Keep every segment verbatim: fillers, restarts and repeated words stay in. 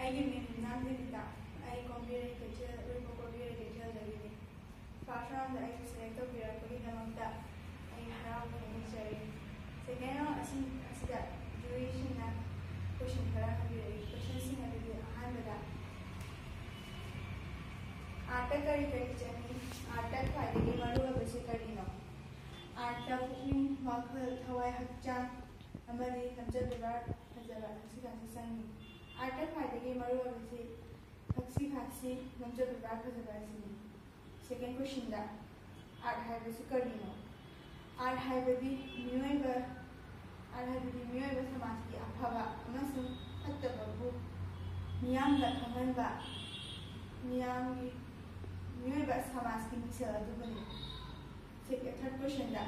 ꯑꯩꯒꯤ ꯃꯤꯡ ꯅꯤꯝꯅꯥꯝ ꯗꯦꯕꯤꯇꯥ꯫ ꯑꯩ ꯀꯣꯝꯕꯤꯔꯩ ꯀꯩꯊꯦꯜ, ꯎꯔꯤꯄꯣꯛ ꯀꯣꯝꯕꯤꯔꯩ ꯀꯩꯊꯦꯜꯗꯒꯤꯅꯤ꯫ First round ꯗ ꯑꯩꯕꯨ select ꯇꯧꯕꯤꯔꯛꯄꯒꯤꯗꯃꯛꯇ ꯑꯩ ꯍꯔꯥꯎꯕ ꯐꯣꯡꯗꯣꯛꯆꯔꯤ꯫ Second round ꯑꯁꯤ, ꯑꯁꯤꯗ jury ꯁꯤꯡꯅ question ꯈꯔ ꯍꯪꯕꯤꯔꯛꯏ꯫ Question ꯁꯤꯡ ꯑꯗꯨꯗꯤ, ꯑꯍꯥꯟꯕꯗ, art ꯇ ꯀꯔꯤ ꯀꯔꯤ ꯆꯪꯏ? Art ꯇ ꯈ꯭ꯋꯥꯏꯗꯒꯤ ꯃꯔꯨꯑꯣꯏꯕꯁꯤ ꯀꯔꯤꯅꯣ? Art ꯇ ꯄꯨꯛꯅꯤꯡ, ꯋꯥꯈꯜ, ꯊꯋꯥꯏ, ꯍꯛꯆꯥꯡ ꯑꯃꯗꯤ ꯂꯝꯆꯠ ꯕꯦꯕꯥꯔ ꯐꯖꯕ, ꯊꯛꯁꯤ ꯈꯥꯁꯤ ꯆꯪꯏ꯫ Art ꯇ ꯈ꯭ꯋꯥꯏꯗꯒꯤ ꯃꯔꯨꯑꯣꯏꯕꯁꯤ ꯊꯛꯁꯤ ꯈꯥꯁꯤ, ꯂꯝꯆꯠ ꯕꯦꯕꯥꯔ ꯐꯖꯕ ꯑꯁꯤꯅꯤ꯫ Second question ꯗ, art ꯍꯥꯏꯕꯁꯤ ꯀꯔꯤꯅꯣ? Art ꯍꯥꯏꯕꯗꯤ ꯃꯤꯑꯣꯏꯕ, art ꯍꯥꯏꯕꯗꯤ ꯃꯤꯑꯣꯏꯕ ꯁꯃꯥꯖꯀꯤ ꯑꯐꯕ ꯑꯃꯁꯨꯡ ꯐꯠꯇꯕꯕꯨ ꯃꯤꯌꯥꯝꯗ ꯈꯪꯍꯟꯕ, ꯃꯤꯌꯥꯝꯒꯤ, ꯃꯤꯑꯣꯏꯕ ꯁꯃꯥꯖꯀꯤ ꯃꯤꯡꯁꯦꯜ ꯑꯗꯨꯕꯨꯅꯤ꯫ Third question ꯗ,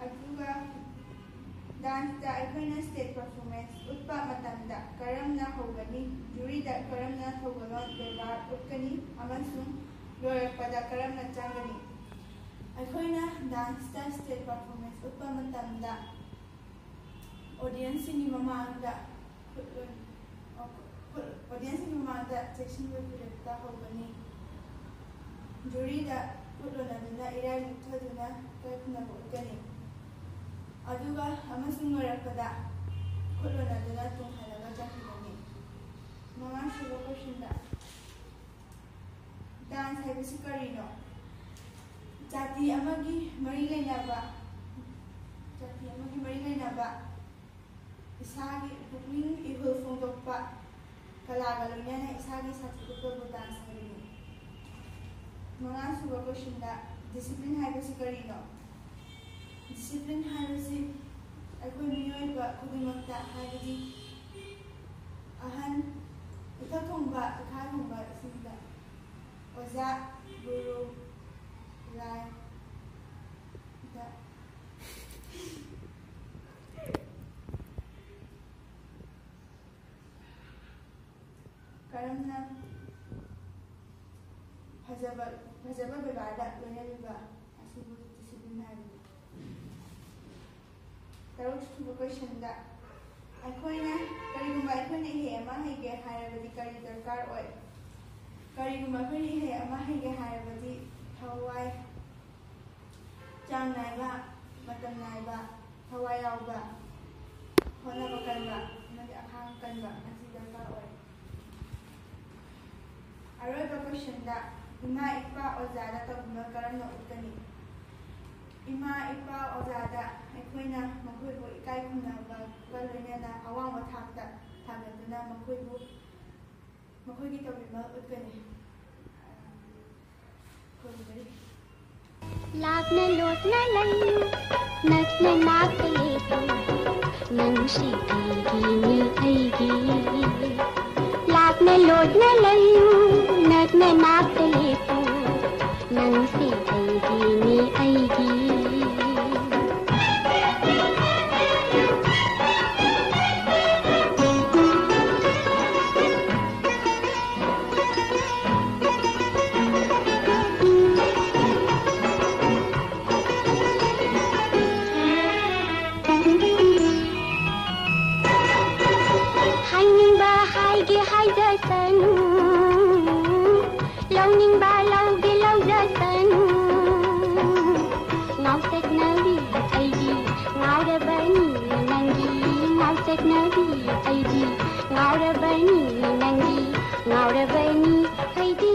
ꯑꯗꯨꯒ dance ꯇ ꯑꯩꯈꯣꯏꯅ stage performance ꯎꯠꯄ ꯃꯇꯝꯗ ꯀꯔꯝꯅ ꯍꯧꯒꯅꯤ? Jury ꯗ ꯀꯔꯝꯅ ꯊꯧꯒꯜꯂꯣꯟ ꯕꯦꯕꯥꯔ ꯎꯠꯀꯅꯤ ꯑꯃꯁꯨꯡ ꯂꯣꯏꯔꯛꯄꯗ ꯀꯔꯝꯅ ꯆꯪꯒꯅꯤ? ꯑꯩꯈꯣꯏꯅ dance ꯇ stage performance ꯎꯠꯄ ꯃꯇꯝꯗ audience ꯁꯤꯡꯒꯤ ꯃꯃꯥꯡꯗ ꯈꯨꯠ ꯂꯣꯟ-, ꯑ, ꯈꯨꯠ-, audience ꯁꯤꯡꯒꯤ ꯃꯃꯥꯡꯗ ꯆꯦꯛꯁꯤꯟꯕ ꯐꯤꯔꯦꯞꯇ ꯍꯧꯒꯅꯤ꯫ Jury ꯗ ꯈꯨꯠ ꯂꯣꯟꯅꯗꯨꯅ ꯏꯔꯥꯏ ꯂꯨꯞꯊꯗꯨꯅ ꯏꯀꯥꯏ ꯈꯨꯝꯅꯕ ꯎꯠꯀꯅꯤ꯫ ꯑꯗꯨꯒ ꯑꯃꯁꯨꯡ ꯂꯣꯏꯔꯛꯄꯗ ꯈꯨꯠ ꯂꯣꯟꯅꯗꯨꯅ ꯇꯨꯡ ꯍꯜꯂꯒ ꯆꯠꯈꯤꯒꯅꯤ꯫ ꯃꯉꯥꯁꯨꯕ question ꯗ, dance ꯍꯥꯏꯕꯁꯤ ꯀꯔꯤꯅꯣ? ꯖꯥꯇꯤ ꯑꯃꯒꯤ ꯃꯔꯤ ꯂꯩꯅꯕ, ꯖꯥꯇꯤ ꯑꯃꯒꯤ ꯃꯔꯤ ꯂꯩꯅꯕ, ꯏꯁꯥꯒꯤ ꯄꯨꯛꯅꯤꯡ ꯏꯍꯨꯜ ꯐꯣꯡꯗꯣꯛꯄ, ꯀꯂꯥꯒ ꯂꯣꯏꯅꯅ ꯏꯁꯥꯒꯤ ꯁꯛꯇꯤ ꯎꯠꯄꯕꯨ dance ꯍꯥꯏꯕꯅꯤ꯫ ꯃꯉꯥꯁꯨꯕ question ꯗ, discipline ꯍꯥꯏꯕꯁꯤ ꯀꯔꯤꯅꯣ? Discipline ꯍꯥꯏꯕꯁꯤ ꯑꯩꯈꯣꯏ ꯃꯤꯑꯣꯏꯕ ꯈꯨꯗꯤꯡꯃꯛꯇ, ꯍꯥꯏꯕꯗꯤ ꯑꯍꯟ, ꯏꯊꯛ ꯊꯣꯡꯕ, ꯏꯈꯥ ꯊꯣꯡꯕꯁꯤꯡꯗ, ꯑꯣꯖꯥ, ꯒꯨꯔꯨ, ꯂꯥꯏ, ꯗ ꯀꯔꯝꯅ ꯐꯖꯕ, ꯐꯖꯕ ꯕꯦꯕꯥꯔꯗ ꯂꯣꯏꯅꯕꯤꯕ ꯑꯁꯤꯕꯨ discipline ꯍꯥꯏꯕꯅꯤ꯫ ꯇꯔꯨꯛꯁꯨꯕ question ꯗ, ꯑꯩꯈꯣꯏꯅ, ꯀꯔꯤꯒꯨꯝꯕ ꯑꯩꯈꯣꯏꯅ ꯏꯍꯩ ꯑꯃ ꯍꯩꯒꯦ ꯍꯥꯏꯔꯕꯗꯤ ꯀꯔꯤ ꯗꯔꯀꯥꯔ ꯑꯣꯏ? ꯀꯔꯤꯒꯨꯝꯕ ꯑꯩꯈꯣꯏꯅ ꯏꯁꯩ ꯑꯃ ꯍꯩꯒꯦ ꯍꯥꯏꯔꯕꯗꯤ ꯊꯋꯥꯏ, ꯆꯥꯡ ꯅꯥꯏꯕ, ꯃꯇꯝ ꯅꯥꯏꯕ, ꯊꯋꯥꯏ ꯌꯥꯎꯕ, ꯍꯣꯠꯅꯕ ꯀꯟꯕ ꯑꯃꯗꯤ ꯑꯈꯥꯡ ꯀꯟꯕ ꯑꯁꯤ ꯗꯔꯀꯥꯔ ꯑꯣꯏ꯫ ꯑꯔꯣꯏꯕ ꯀꯣꯏꯁꯟꯗ, ꯏꯃꯥ ꯏꯄꯥ ꯑꯣꯖꯥꯗ ꯇꯧꯕꯤꯃꯜ ꯀꯔꯝꯅ ꯎꯠꯀꯅꯤ? ꯏꯃꯥ ꯏꯄꯥ ꯑꯣꯖꯥꯗ ꯑꯩꯈꯣꯏꯅ ꯃꯈꯣꯏꯕꯨ ꯏꯀꯥꯏ ꯈꯨꯝꯅꯕꯒ ꯂꯣꯏꯅꯅ ꯑꯋꯥꯡꯕ ꯊꯥꯛꯇ ꯊꯥꯡꯒꯠꯇꯨꯅ ꯃꯈꯣꯏꯕꯨ, ꯃꯈꯣꯏꯒꯤ ꯇꯧꯕꯤꯃꯜ ꯎꯠꯀꯅꯤ꯫ ꯈꯨꯔꯨꯝꯖꯔꯤ꯫ ꯂꯥꯞꯅ ꯂꯣꯠꯅ ꯂꯩꯌꯨ, ꯅꯛꯅ ꯅꯥꯛꯇ ꯂꯦꯞꯄꯨ, ꯅꯪꯁꯤ ꯑꯩꯒꯤꯅꯤ ꯑꯩꯒꯤ꯫ ꯂꯥꯞꯅ ꯂꯣꯠꯅ ꯂꯩꯌꯨ, ꯅꯛꯅ ꯅꯥꯛꯇ ꯂꯦꯞꯄꯨ, ꯅꯪꯁꯤ ꯑꯩꯒꯤꯅꯤ ꯑꯩꯒꯤ꯫ ꯍꯥꯏꯅꯤꯡꯕ ꯍꯥꯏꯒꯦ ꯍꯥꯏꯖꯁꯅꯨ, ꯂꯧꯅꯤꯡꯕ ꯂꯧꯒꯦ ꯂꯧꯖꯁꯅꯨ꯫ ꯉꯥꯎꯆꯠꯅꯕꯤ ꯑꯩꯗꯤ ꯉꯥꯎꯔꯕꯅꯤ ꯅꯪꯒꯤ, ꯉꯥꯎꯆꯠꯅꯕꯤ ꯑꯩꯗꯤ ꯉꯥꯎꯔꯕꯅꯤ ꯅꯪꯒꯤ, ꯉꯥꯎꯔꯕꯅꯤ ꯑꯩꯗꯤ꯫